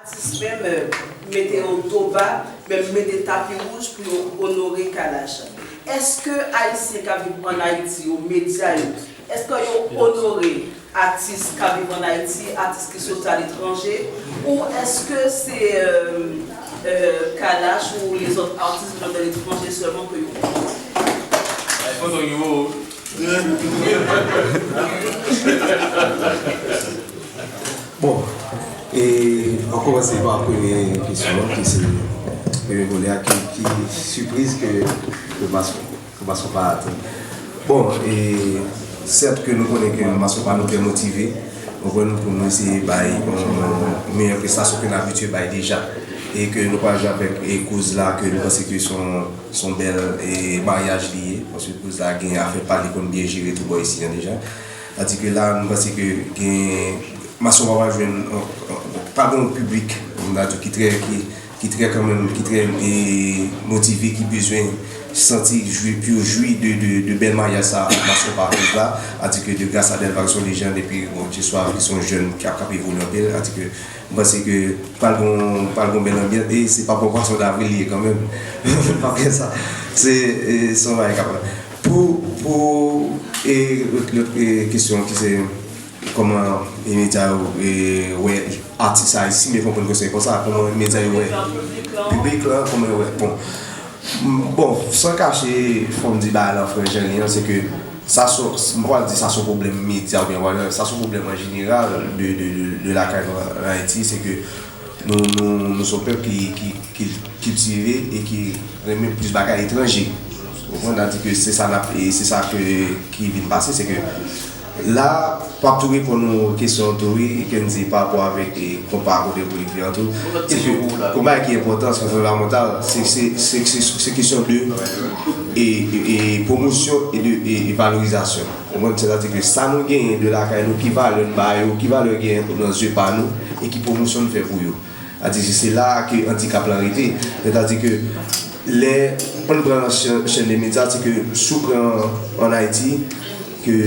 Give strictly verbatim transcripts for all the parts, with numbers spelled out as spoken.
Atis menm, euh, mete yo do ba, menm mete tapi wouj pou yo onore Kalash. Èske Ayisyen k ap viv ann Ayiti yo, medya yo, èske yo onore atis k ap viv ann Ayiti, atis ki soti aletranje, ou èske se, euh, euh, Kalash ou lezòt atis ki soti aletranje sèlman ke yo onore? Bon, e an kòmanse pa premye kesyon an, ki se premye volè a, ki, ki sipriz ke, ke Mason, ke Mason pa atann. Bon, e sèt ke nou konnen ke Mason pa nou trè motive, nou konn pou nou eseye bay yon meyè prestasyon ke n abitye bay deja. E ke nou pral jwe avèk e kouz la ke nou panse ke se yon, se yon bèl e maryaj li ye, paske kouz la gen afè pa l, li konn byen jere tou bò isi an deja. Tandis ke la, nou panse ke gen Mason pa pral jwenn, pa gen yon piblik, m ta di ki trè, ki, ki trè kanmenm, ki trè e, motive, ki bezwen santi jwi, pou yo jwi de, de, de bèl maryaj sa Mason pa viv la. Tandis ke de gras a Delva ki se yon lejand, epi bon, Jeswa ki se yon jèn ki ap, k ap evolye anpil, tandis ke m panse ke pral gon, pral gon bèl anbyans, e se pa pou pwason davril li ye kanmenm. Pa fè sa. Se, e, se yon bagay k ap. Pou, pou, e, lòt, lòt, e, kesyon ki se kòman e medya yo, e, wè atis ayisyen, si m byen konprann kesyon konsa, kòman medya yo wè piblik lan, kòman yo wè, bon. M, bon, san kache, fò m di bagay lan fran jan li an, se ke sa se, m pa pral di sa se yon pwoblèm medya oubyen whatever, sa se yon pwoblèm an jeneral de, de, de, de lakay nou an Ayiti, se ke nou, nou, nou se yon pèp ki, ki, ki kiltive e ki renmen plis bagay etranje. Ou konprann? Sa di ke se sa n ap, e se sa ke, ki vin pase, se ke la, m ap tou reponn ou kesyon an tou, wi, Kendy, pa rapò avèk e konpa kote pou li vin an tou. Se ke, yon bagay ki enpòtan, se fondamantal, se, se, se, se, se kesyon de e, e, e pwomosyon e de e, e valorizasyon. Ou konprann? Sètadi ke sa nou genyen de lakay nou, ki valè n ba yo, ki valè yo genyen nan zye pa nou, e ki pwomosyon n fè pou yo. Sètadi se la ke andikap lan rete. Sètadi ke lè ou pran chenn de medya, se ke si w pran ann Ayiti, ke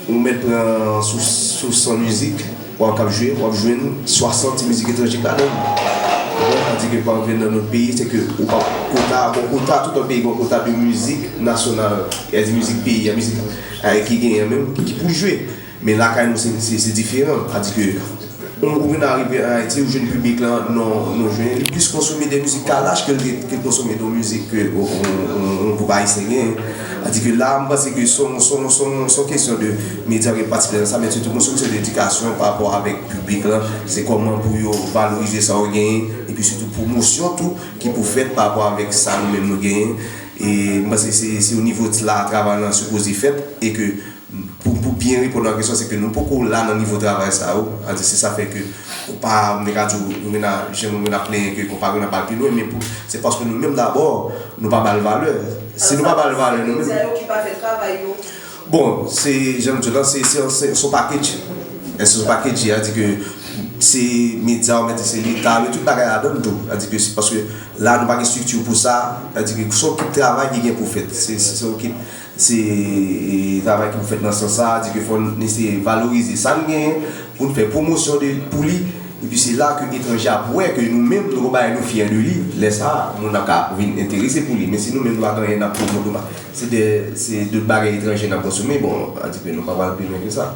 ou mèt pran sou, sou san mizik, w ap kab jwe, w ap jwenn swasant ti mizik etranjik ladan l. Ou konprann? Sètadi ke pa rive nan lòt peyi, se ke ou pa kota, gon kota, tout lòt peyi gon kota de mizik nasyonal, sètadi mizik peyi a, mizik ki genyen menm, ki pou jwe. Men lakay nou, se, se, se diferan. Sètadi ke ou, ou vin arive ann Ayiti, ou jwenn piblik lan, non, nou jwenn li plis konsome de mizik Kalash ke l te, ke l konsome de mizik ke yon, yon, yon, yon gwoup ayisyen genyen. Sètadi ke la, m panse ke se yon, se yon, se yon, se yon kesyon de medya ki patisipe nan sa, men sitou se yon kesyon de edikasyon pa rapò avèk piblik lan. Se kòman pou yo valorize sa yo genyen, epi sitou pwomosyon tou ki pou fèt pa rapò avèk sa nou menm nou genyen. E m panse se, se o nivo la travay lan sipoze fèt, e ke Pou, pou byen reponn a kesyon, se ke nou poko la nan nivo travay sa yo. Sètadi, se sa fè ke konpa, m te ka di w, nou vin a, jan nou vin ap plenyen ke konpa vin ap al pi lwen, men pou, se paske nou menm dabò, nou pa ba l valè. Si nou pa ba l valè, nou menm. Medya yo ki pa fè travay yo. Bon, se, jan m di w la, se, se, se, se yon package. E se yon package, sètadi ke se medya, ou mèt di se leta, men tout bagay ladan l tou. Sètadi ke se paske la, nou pa gen estrikti pou sa. Sètadi ke se yon kit travay ki gen pou fèt. Se, se, se yon kit Se, e, travay ki pou fèt nan sans sa, di ke fò n eseye valorize sa n genyen, pou n fè pwomosyon de, pou li, epi se la ke etranje ap wè ke nou menm, nou gon bagay nou fyè de li, lè sa a, moun ap ka vin enterese pou li. Men si nou menm nou pa gen anyen n ap pwomòt, nou pa, se de, se de bagay etranje n ap konsome, bon, sètadi ke nou pa pral pi lwen ke sa.